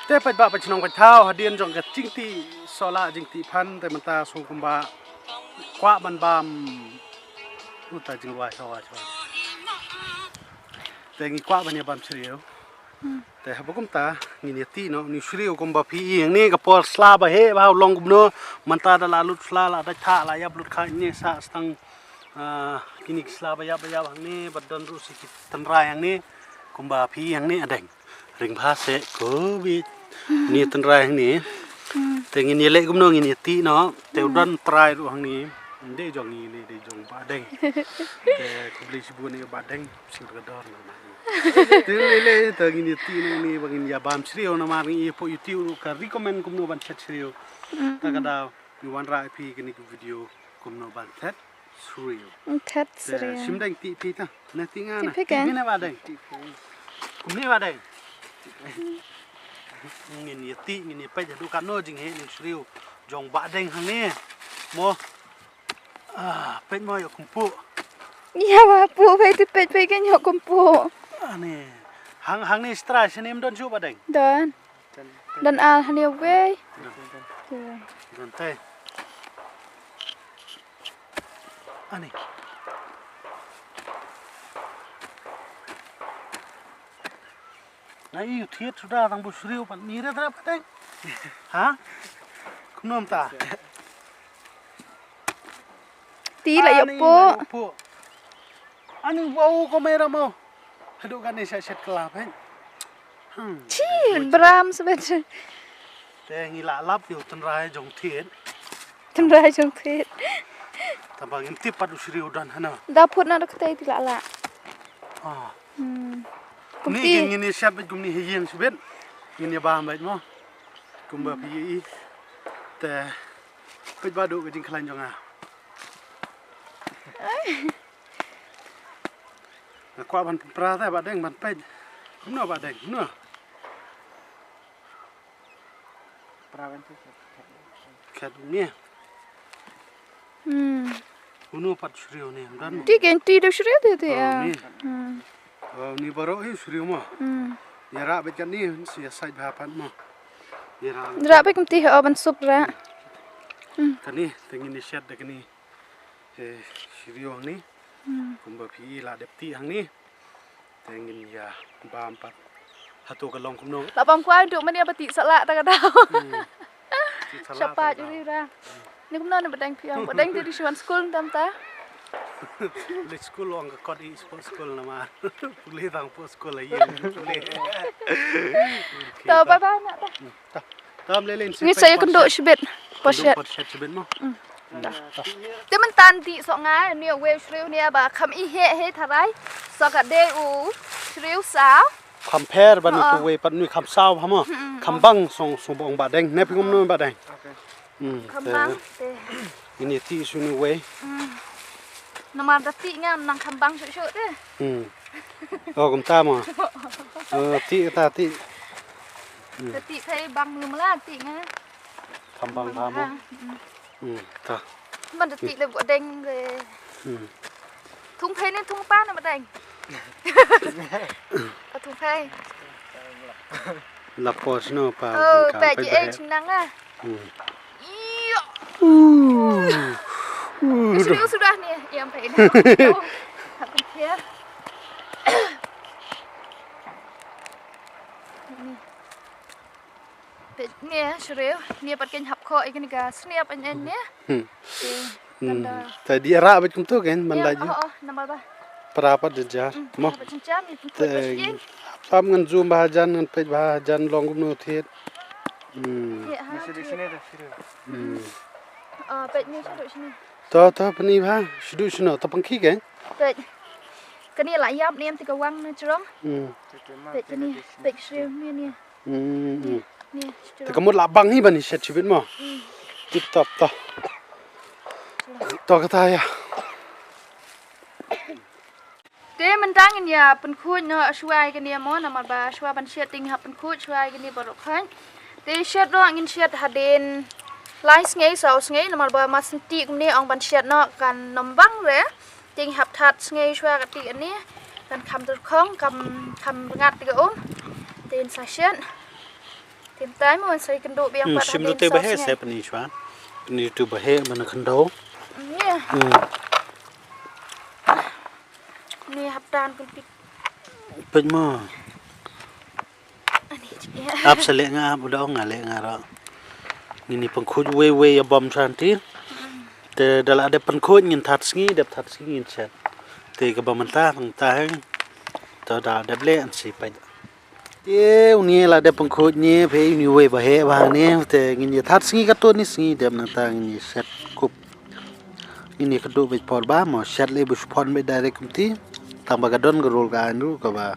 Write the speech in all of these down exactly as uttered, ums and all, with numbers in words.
Te paidbah paidnong paidthaw, hadien jong ka jingtih sohlah jingtih phan te mynta shu kumba kwah ban bam. Uta jingrwai shuwa shuwa. Te ngi kwah ban ïa bam shriew. Te haba kumta ngin ïa tih noh une u shriew kumba phi i hangne ka por sla ba heh ba u long kumno. Mynta da la lut sla la dait thah la ïap lut kha ne sa stang. Ah, kine ki sla ba ïap ba ïap hangne ba don ruh shi ki tynrai hangne. Kumba phi i hangne adeng. Ring bha seh covid. Une u tynrai hangne. Te ngin ïa leh kumno ngin ïa tih noh. Te u don tynrai ruh hangne. Ym dei jong ngi, ne dei jong Bah Deng. Te khublei shibun ïa Bah Deng. Sngewdor namar. Te lei lei te ngin ïa tih noh une ba ngin ïa bam shriew namar ngi ïa poi YouTube ruh ka recommend kumno ban shet shriew. Ta ka daw ngi wanrah ïa phi kane ka video kumno ban shet shriew. Shet shriew. Shim Deng tih phi ta. Na tih nga na. Tih phi ne Bah Deng. Kumne Bah Deng. Ngin ïa tih ngin ïa peit haduh katno jingheh une u shriew jong Bah Deng hangne. Mo. Ah, peit mo ïa kumpu. Ïa ba pu peit te peit peit kan ïa kumpu. Ani. Hang hangne stra shane ym don shuh Bah Deng. Don. Don ar hangne wei. Don. Te. Ani. Nga i u thied suda tang ba u shriew pat ni re tra pat deng. Ha? Kumno mynta? Ti la ïoh po. Ani wow ko mei ra mo. Haduh kane sha shet kala peit. Chi bram sbet. Te ngi la lap ïa u tynrai jong thied. Tynrai jong thied. Tang ba ngim tip pat u shriew don hano. Da phut na da kata ti la la. Ah. Hmm. Ni ngin ïa shet beit kumne ha ïing sbet. Ngin ïa bam beit mo. Kumba phi ïohi. Te peit ba duh ka jingkhlaiñ jong nga. Nga kwah ban pynpra te Bah Deng ban peit. Kumno Bah Deng, kumno? Khet uni. Hmm. Uno pat shriew ni, ym don. Ti ken ti do shriew ti ti. Oh, ya. Ni. Hmm. Oh, ni baroh hi shriew mo. Hmm. Ïa rah beit katni, si ïa sait bha pat mo. Ïa rah beit. Rah beit kumti ha, oh, ban sup rah. Hmm. Kani, te ngin ïa shet da kani. Eh, shriew hangne. Hmm. Kumba phi la dep tih hangne. Te ngin ïa bam pat. Hato ka long kumno? La bam kwai duk mane ba tih sala ta ka daw. Hmm. Tih sala ta ka daw. Shapat ri ra. Ni kumno ni Bah Deng phi ong, Bah Deng te dei shu wan skul tam ta. Leit skul ong ka kot i sport skul namar. Pule tang sport skul la ïa pule. To bye bye na ta. Hmm. Ta. Tam lei lei. Ngi sa ïa kynduh shibit. Pot shet. Kynduh pot shet shibit mo. Hmm. Te mynta tih soh nga, ni wei shriew ni ba kham i heh heh tharai. Soh ka dei u shriew saw. Kham pher ba ni tu wei pat ni kham saw ha mo. Hmm. Kham bang song song bong Bah Deng. Ne phi ngom no Bah Deng. Hmm. Kham bang te. Ini tih shu ni wei. Hmm. Namar da tih nga nang kham bang shuh shuh te. Hmm. Oh, kumta mo. Oh, tih ta tih. Hmm. Da tih thei bang lu mala tih nga. Kham bang bha mo. Hmm. Hmm, ta. Ban da tih le Bah Deng le. Hmm. Thung phei ne thung pa na Bah Deng. Pa thung phei. La pos no pa. Oh, pa ji eh chingnang ah. Hmm. Iyo. Uh. Uh. Sudah sudah ni yang phei ni. Oh. Aku kira. Ni. Peit ne shriew, ne pat ken hap khoh ïa kane ka sniap an an ne. Hmm. Te dei rah beit kumto ken ban lait. Oh, oh, namar ba. Pra pat jar. Mo. Te hap ngan zoom ba jan ngan peit ba jan long kumno thied. Hmm. Hmm. Ah, peit ne shriew sini. To to pynban ba shriew sini to pangki ken. Peit. Kane la ïap ne em te ka wang ne jrong. Hmm. Peit kane, peit shriew ne ne. Hmm. Te ka mut la bang hi ban ïa shet shibit mo. Tip top to. To kata ïa. Te mynta ngin ïa pynkhuid noh shuwa ïa kane mo namar ba shuwa ban shet te ngin hap pynkhuid shuwa ïa kane baroh khoit. Te shet noh ngin shet hadien lai sngi saw sngi namar ba ma sngewtih kumne ong ban shet noh kan ym bang re. Te ngin hap that sngi shuwa ka tih kane kan kham tyrkhong kham kham rngat te ka um. Te ngin sa shet. Te Tai mo sa ïakynduh biang pat. Hmm, shim hadien te ba heh se pynshwa. Pynshwa te ba heh ban khyndew. Hmm, ïa. Hmm. Ni haptan kumpi. Peit mo. Ani, ïa. Ap sa leh nga, ap u da ong nga leh nga ruh. Ngin ïa pynkhuid wei wei ïa bam shanti. Te da la dep pynkhuid ngin that sngi, dep that sngi ngin shet. Te kaba mynta tang ta heng. Te da dep leh ngan sa peit. Te une la dep pynkhuid ne phi une wei ba heh ba ne te ngin ïa that sngi katto ne sngi dep nangta ngin ïa shet kup. Ngin ïa kynduh beit por ba mo shet lei ba shu pon beit direct kumti. Tang ba ka don ka rul ka aiñ ruh kaba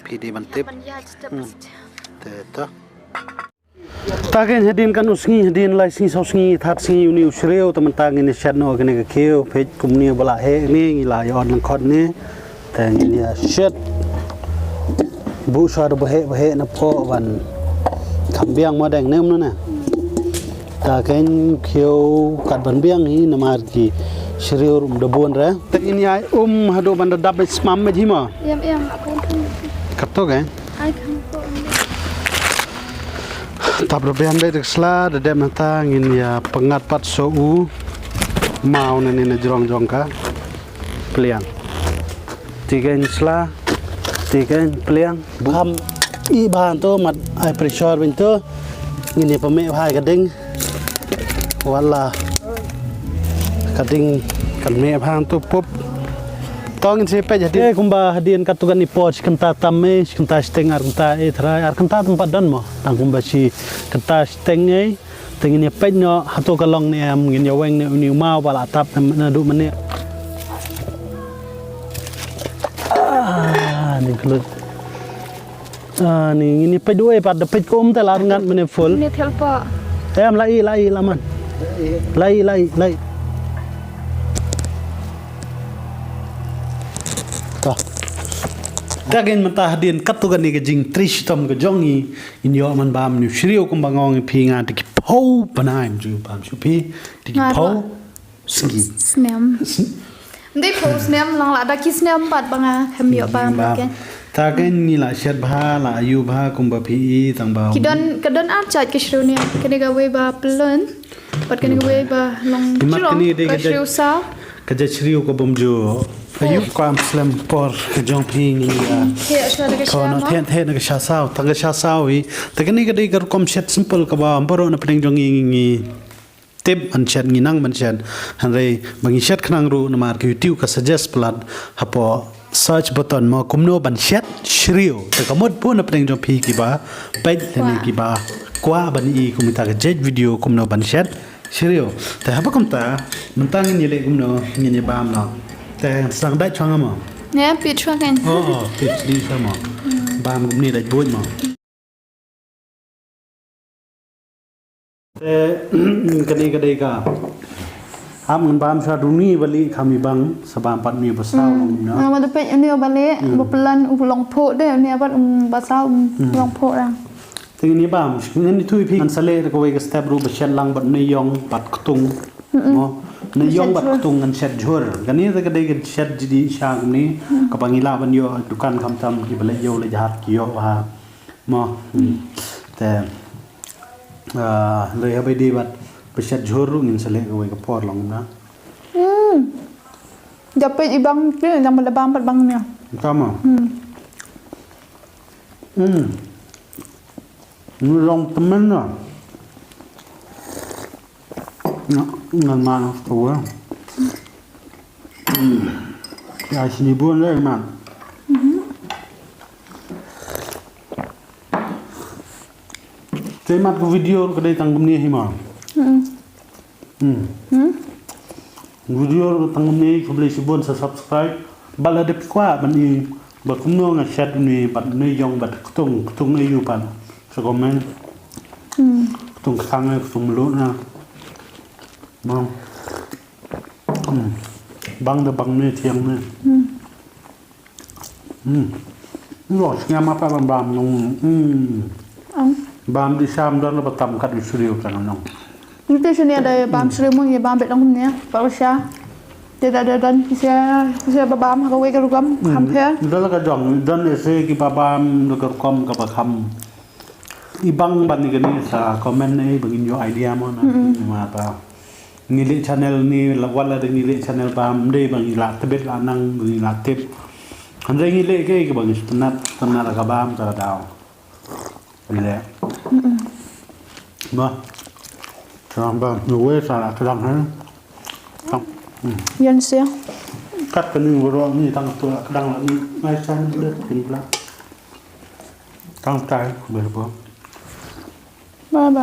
phi dei ban tip. Hmm. Te to. Ta kein hadien katno sngi, hadien lai sngi saw sngi, that sngi une u shriew, te mynta ngin ïa shet noh kane ka khiew, peit kumne ba la heh ne, ngi la ïa ot lyngkot ne. Te ngin ïa shet. Buh shuwa da ba heh ba heh na pok ban kham biang ma dang ne um na ne. Ta kein khiew kat ban biang hi namar ki shriew ruh um da bun re. Te ngin ïa um haduh ban da dap beit smam beit hi ma. Ïam ïam. Katto kein. Ai kham ko. Tap da biang beit da ka sla da dep nangta ngin ïa pyngat pat sa u maw na ne na jrong jong ka pliang. Te kein sla, te kein pliang. Bam i ba to mat ai pressure byn to. Ngin ïa pynmih bha ka ding. Wala. Ka ding kan mih bha to pup. To ngin sa peit hadien. Eh, kumba hadien katto katne por shi kynta tam eh, shi kynta shiteng ar kynta eh tharai ar kynta tam pat don mo. Tang kumba shi kynta shiteng eh. Te ngin ïa peit noh hato ka long ne em, ngin ïa weng ne une u maw ba la tap ne naduh mynne. Ah, ni klut. Ah, ni ngin ïa peit duh eh pat da peit ko um te la rngat mynne full. Ni thel pa. Em la i, la i, la man. La i, la i, la i. Ta. Ta kein mynta hadien katto katne ka jingtrei shitom ka jong ngi. Ngin ïoh man bam une u shriew kumba nga ong ïa phi nga te ki phew bnai ym ju bam shuh phi te ki phew sngi. Snem. Ym dei phew snem lang la da ki snem pat ba nga khlem ïoh bam. Ta kein ngi la shet bha la ïoh bha kumba phi i tang ba. Ki don ka don ar jait ka shriew ne kane ka wei ba pyllun. Bad kane ka wei ba long shriew saw. Ka jait shriew ka bym ju. Ayu kam slem por ka jong phi ngi ïa. Khie sha da ka sha. Khie na ka sha saw, tang ka sha saw hi. Te kane ka dei ka rukom shet simple kaba baroh na pdeng jong ngi ngi tip ban shet ngi nang ban shet. Hynrei ba ngi shet khnang ruh namar ka YouTube ka suggest palat hapoh search button mo kumno ban shet shriew. Te ka mut bun na pdeng jong phi kiba peit lane kiba kwah ban i kumta ka jait video kumno ban shet shriew. Te haba kumta mynta ngin ïa leh kumno ngin ïa bam noh. Te sdang dait shuwa nga mo. Ne pit shuwa kein. Oh, oh, pit shuwa mo. Bam kumne dait buit mo. Te kane ka dei ka. Am ngan bam sha duni ba lih kham i bang sa bam pat ni ba saw long na. Nga ma da peit ni ba lih ba plan u long pho de ni pat um ba saw um long pho rang. Te ngin ïa bam ngin ïa thui phi ngan sa leh da kawei ka step ruh ba shet lang bad ne ïong bad ktung. Mo ne ïong bad ktung ngan shet jhur. Kane te ka dei ka shet jidi sha kumne kaba ngi lah ban ïoh dukan khamtam kiba leh ïew leh jhat ki ïoh ha. Mo. Te ah lei haba dei bad ba shet jhur ruh ngin sa leh kawei ka por long na. Da peit i bang te nang ba la bam pat bang nia. Tama. Hmm. Ni long tymmen na. Ngan man tu. Ya sini bun le man. Te mat ka video ka dei tang kumne hi ma. Hmm. Video tang kumne khublei shibun sa subscribe. Ba la dep kwah ban i ba kumno nga shet ni bad ni ïong bad ktung ktung ayu bad sa comment. Ktung kang ktung melu na. Bang. Bang da bang ni thiang ni. Hmm. Lo sngem apa bam bam nong. Hmm. Bam di sam don ba tam kat di suriu kan nong. Nte sini ada bam suriu mung ya bam bet nong ni. Pak sha. Dia ada don kisia kisia ba bam ha kawei ka rukom kham pher. Don ka jong don ese ki ba bam ka rukom ka ba kham. I bang ban ni kane sa comment ne ba ngin ïoh idea mo na. Mm-mm. Ni ma ta. Ngi leh channel ni la, wat la da ngi leh channel bam dei ba ngi la tebit la nang ba ngi la tip. Hynrei ngi leh ke ba ngi sngewtynnat, sngewtynnat ka bam ka daw. Ngi leh. Mm-mm. Ba. Sa ba ngi wei sa la kdang ha. Tang. Hmm. Ïan sia. Kat ka ni waro ni tang tu la kdang la ni ngai sa ni le ni la. Tang tai ba ba. Bye bye.